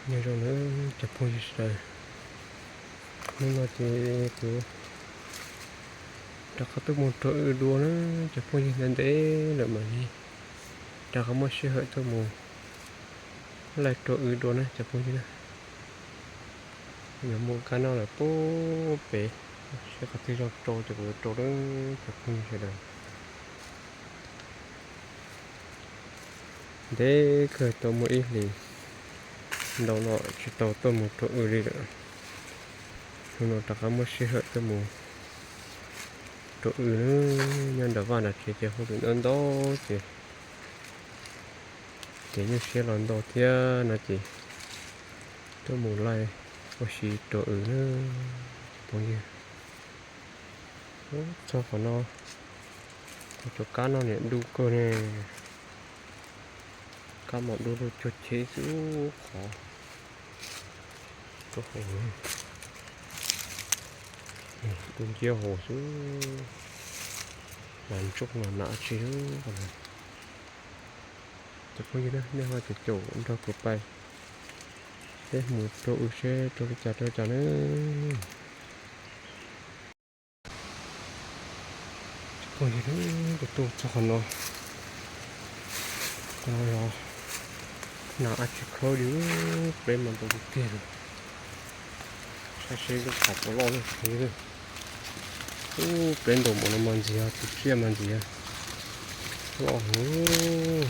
Nyob zoo nawb cov phooj ywg sawv daws, hnub no ces kuv rov qab tuaj mus rau w dua na cov phooj ywg, ntev ntev lawm mam li rov qab muaj sij hawm tuaj mus laij rau w dua na cov phooj ywg na. Yuav mus kab noj lawm puag pem, seb qhov twg zoo rau ces kuv rau na cov phooj ywg sawv daws. Ntev kawg tau muaj ib hlis ntau no tsis tau tuaj mus rau w li lawm. Hnub no rov qab muaj sij hawm tuaj mus rau w na. Nyob nram vaj nram tsev ces hauj lwm ntau ntau ces kev nyuaj siab los ntau thiab no ces tuaj mus laij ua si rau w na cov phooj ywg. Txog qhov no, qhov cov kab no niam dub kawg ne. Kab mam dub lug cuag cheb xwb qhov. Dub nciab hauv xwb. Nas ntsuj los nas tsi. Cov phooj ywg na, nej ho caum caum nrog kuv pais, peb mus rau w seb rau li cas rau li cas na. Cov phooj ywg, kuv tuaj txog qhov no, qhov no yog nas ab tsi khawb li, pleb mas ntau tiag tiag li. Saib seb lub qhov puas loj li. Ub, pleb ntaus mas no mas ntxiv, tus tsiaj mas ntxiv, loj heev.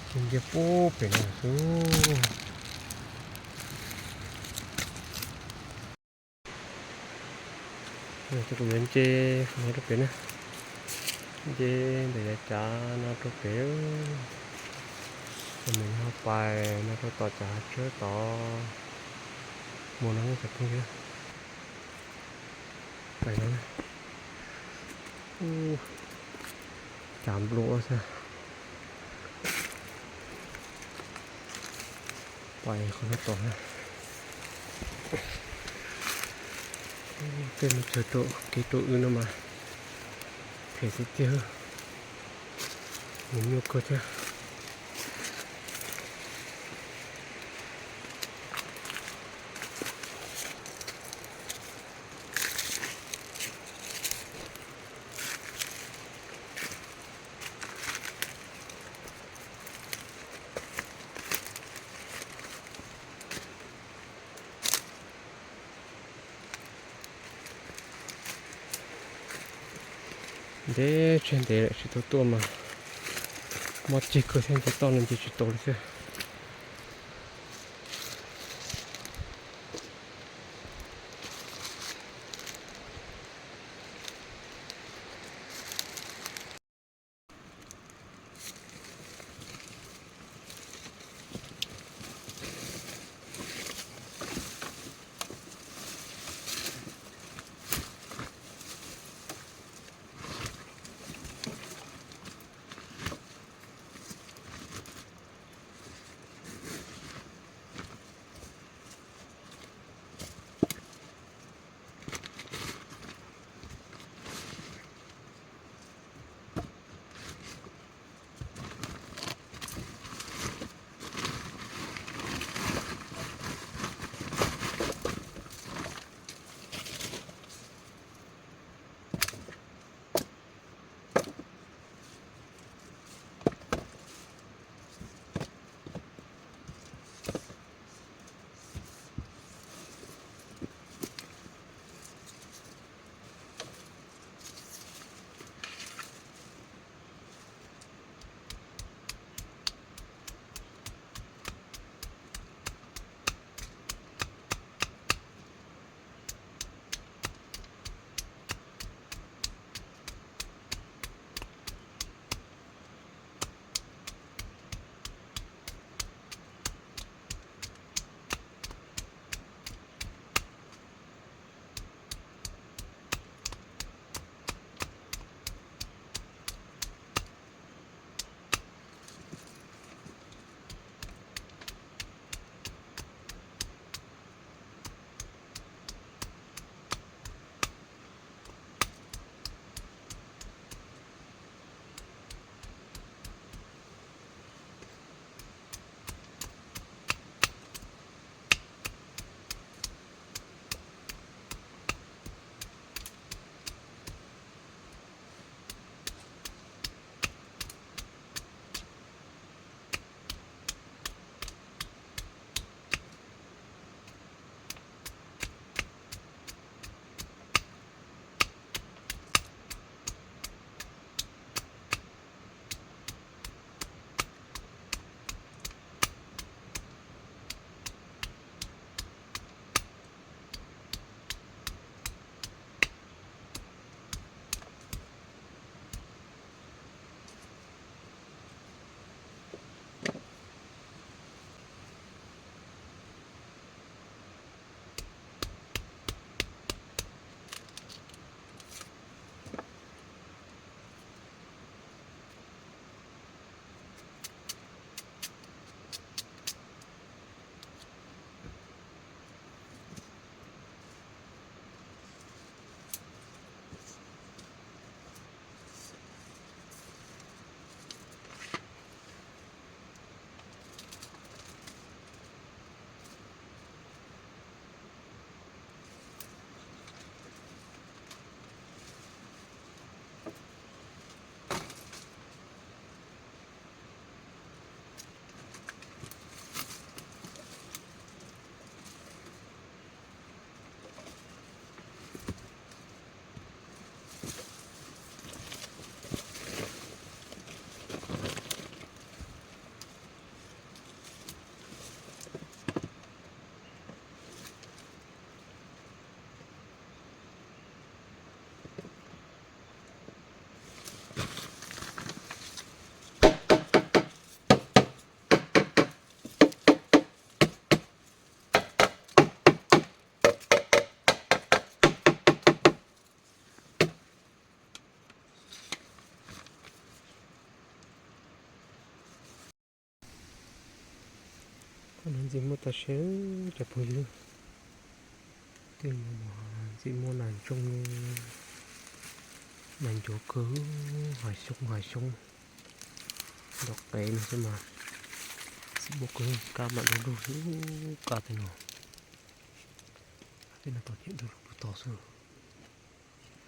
Tus nce puag pem no xwb. Ces kuv yuav nce qhov no rau pem na, nce ntawm yav cav no rau pem, ces mus ho pais no rau tom cav hav tsawb tod mus no cov phooj ywg. Pais no, cav nplua xwb. Pais qhov no tom na. Tej mus txog rau kev rau w no mas phem tiag tiag, mus nyuaj kawg thiab. Ntev tshaj ntev lawm tsis tau tuaj mas mob ceg kawg thiab, nce toj no nce tsis tau li thiab. Ntxim muab tag seb cov phooj ywg. Tej no mas ntxim muab nas ntsooj, nas ncuav kawg, hav xyoob hav xyoob. Nto qev no xwb mas ntxim muab kawg, kab mam du lug xwb, kab tej no. Tej no tau nyiam du lug puag tog xwb.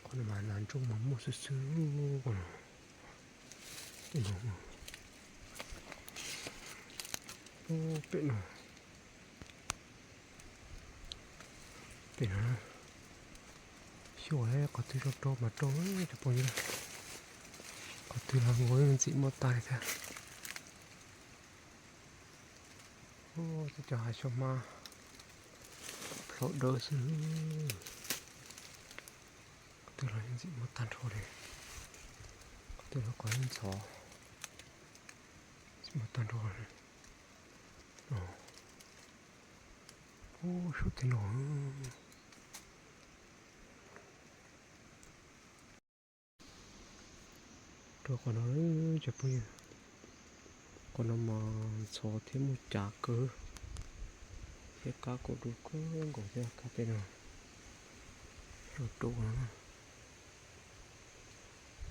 Qhov no mas nas ntsooj mas muaj xwb xwb. Qhov no, pem no, pem no, xyuas qhov twg zoo rau mas rau cov phooj ywg. Qhov twg los nkaus ntxim muab tag li thiab. Tej cov hav xyoob mas plhaub dawb xwb. Qhov twg los yeej ntxim muab tag nrho li. Qhov twg los qhov yeej ntxhov, ntxim muab tag nrho li. Ub, saum tej no. Rau qhov no, cov phooj ywg, qhov no mas ntxhov thiab muaj cav kawg, thiab kab kuj du kawg nkaus thiab, kab tej no. Rau qhov no,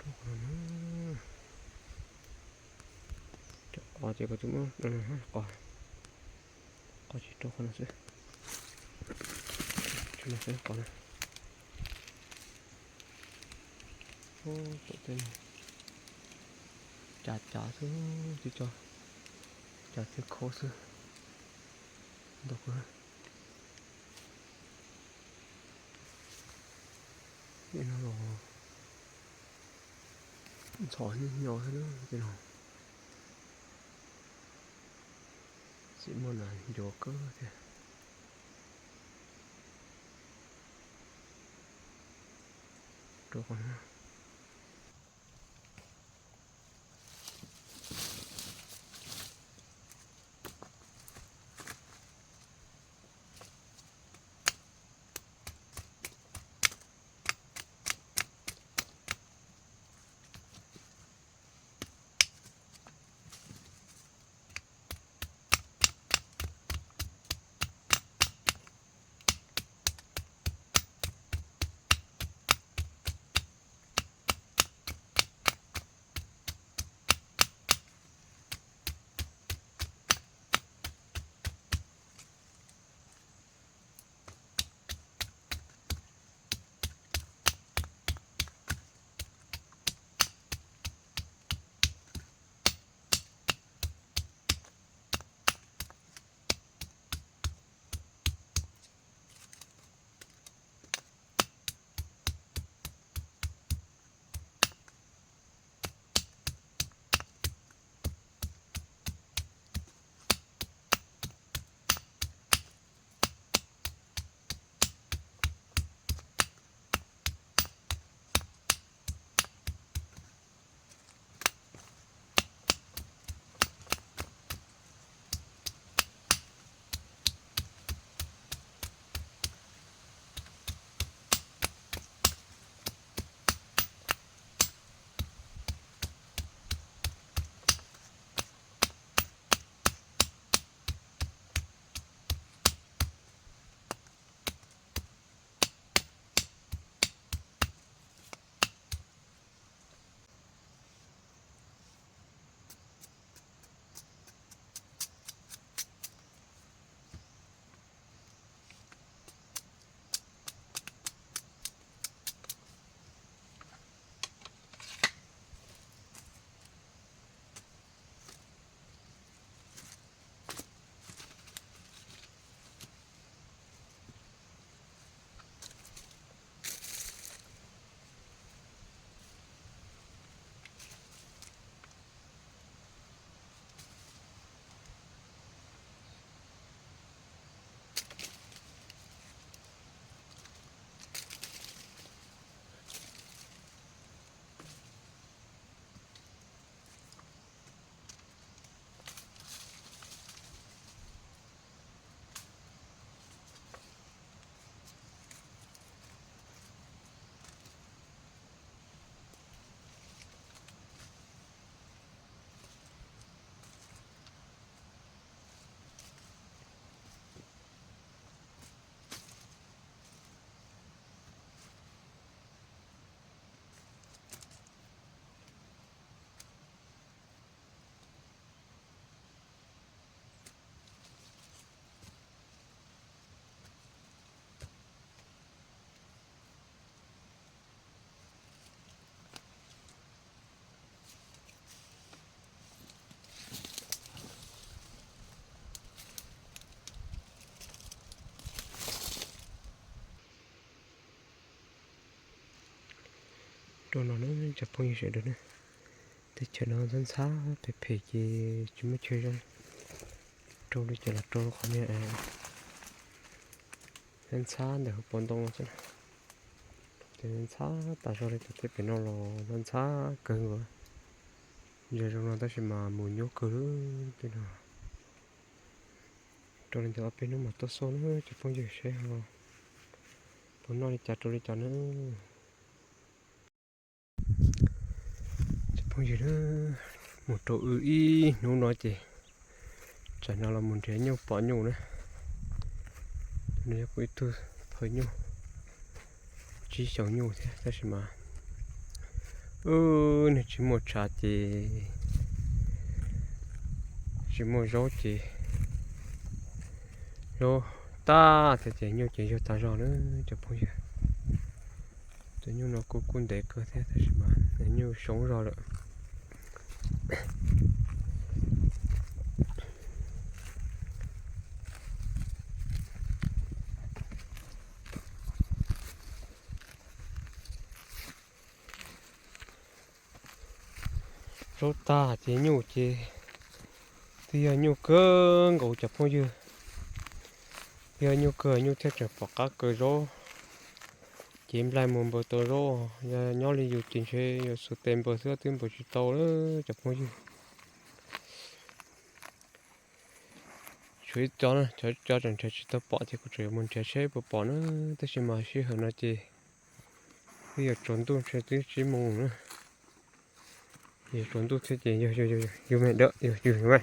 rau qhov no, cov qos ces kuv twb muab qos, qos ces rau qhov no xwb. Qhov no xwb, qos no. Ub, tom tej no cav cav xwb, tsis tso, cav thiab khaub xwb. Ntau kawg. Tej no los ntxhov nyob nyo xwb na, tej no. Ntxim muaj nas ncuav kawg thiab. Rau qhov no. Zoo no na cov phooj ywg sawv daws na, teb chaws no ntxhab ntxhab phem phem ces tsis muaj chaw zoo, rau li cas los rau qhov niag ntxhab ntxhab ntawm hauv paus ntoo no xwb na. Ces ntxhab tas zog li, tom teb pem no los ntxhab ntxhab kawg nkaus. Yog zoo no tab sis mas mus nyuaj kawg li no. Rau li ntawd ob peb hnub mas tuaj xauj na cov phooj ywg seb ho puas noj li cas rau li cas na. Cov phooj ywg, mus rau wb ib hnub no ces tsam no los mus nrhiav nyuj pom nyuj na. No yog kuv ib tug phaw nyuj, tsib xyoos nyuj thiab tab sis mas wb nws tsis muaj tshav ces tsis muaj zaub ces zaub tag thiab ces nyuj ces yog tag zog na cov phooj ywg. Cov nyuj no kuj kuj ntev kawg thiab tab sis mas nyuj xyoob zog lawm. Zaub tag ces nyuj ces twb yog nyuj kawg nkaus cov phooj ywg. Twb yog nyuj kawg, nyuj thiaj tseem pom qab kaw zaub. Cev nplaig mus npaws tau zaub, yog nyob li yus ces ntshe yuav xuas tes npaws xwb twb npaws tsis tau lawm cov phooj ywg. Tshuav ib co, cov co tseem nrhiav tsis tau pom ces kuv tseem yuav mus nrhiav seb puas pom na. Tab sis mas sij hawm no ces twb yuav tsaus ntuj ntshe twb tsib moos na. Yuav tsaus ntuj thiab ces yog yus me dawm yus yus me.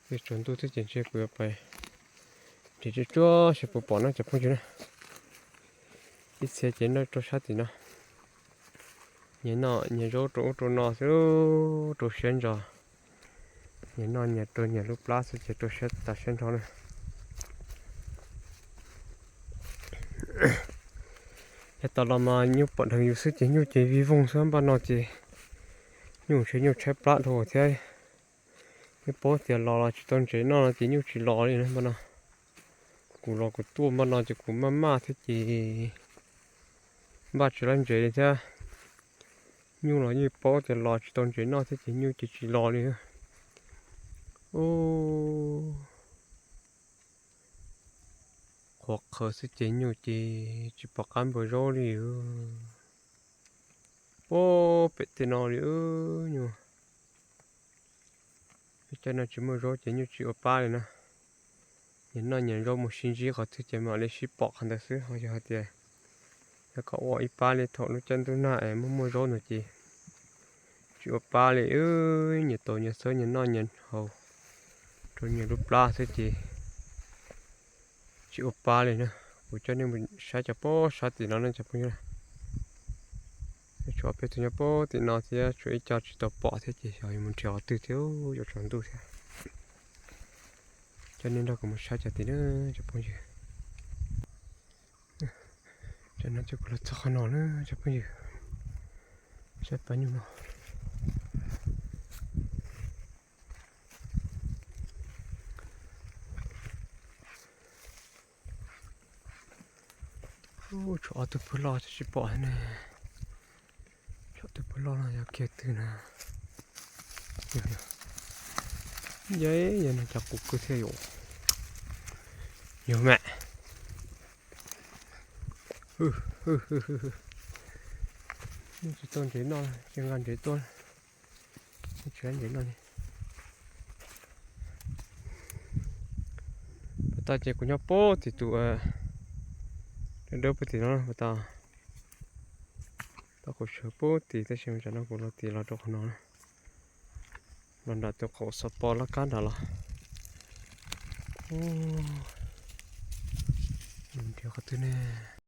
Yuav tsaus ntuj thiab ces ntshe kuv yuav pais nrhiav tsuag tsuag seb puas pom no cov phooj ywg na. Ib txhia ces noj rau sab tim no, nyias noj nyias zaub rau ub rau no xwb, rau siab ntso. Nyias noj nyias rau nyias lub plab xwb ces rau siab tas siab ntso na. Yav tas los mas nyuj pom dheev yus xwb ces nyuj ces vij voog xwb, npaj no ces nyuj ntshe nyuj tshaib plab dhau thiab. Yeej paub tias los los tsis tau ntsev noj no ces nyuj tsis los li na npaj no. Kuv los kuv tuaj npaj no ces kuv maj maj thiab ces npaj tsis lab ntsev li thiab. Nyuj los yeej paub tias los tsis tau ntsev noj thiab ces nyuj ces tsis los li. Ub, qhuav qhawv xwb ces nyuj ces tsis pom qab npua zaub li. Puag pem tej no li nyuj. Peb caij no tsis muaj zaub ces nyuj tsis ua pab li na. Nyias noj nyias zaub mus sib ntsib qhov twg ces mam li sib pom qhov ntawd xwb. Ho yog hais tias yog kom ua ib pab li thaum lub caij ntuj nag es muaj muaj zaub no ces tsis ua pab li. Wb nyias tau nyias xawb nyias noj nyias haus rau nyias lub plab xwb ces tsis ua pab li na. Kuv coj nej mus saib cov pob sab tim no ne cov phooj ywg. Tshuav peb tug nyob pob tim no thiab tshuav ib co tsis tau pom thiab ces xyov yuav mus nrhiav qhov twg thiab, yuav tsaus ntuj thiab. Coj nej nrog kuv mus saib cov tim na cov phooj ywg. Cov no ces kuv los txog qhov no na cov phooj ywg. Saib pab nyuj no. Tshuav ob tug pawg loj tsis pom ne. Tshuav ob tug pawg loj no yog kiag twg na. Yog, yog no cas qus kawg thiab yom. Yog mas. Tsis tau ntsev noj, tsis nqa ntsev tuaj. Tsis nqa ntsev noj li. Pas tas ces kuv nyob puag tim tus dawb dawb puag tim no, pas tas tau kuv sawv puag tim tab sis tsam no kuv los tim los rau qhov no na. Los nram tus qaum xov pos laj kab nram los. Nrhiav qhov twg ne?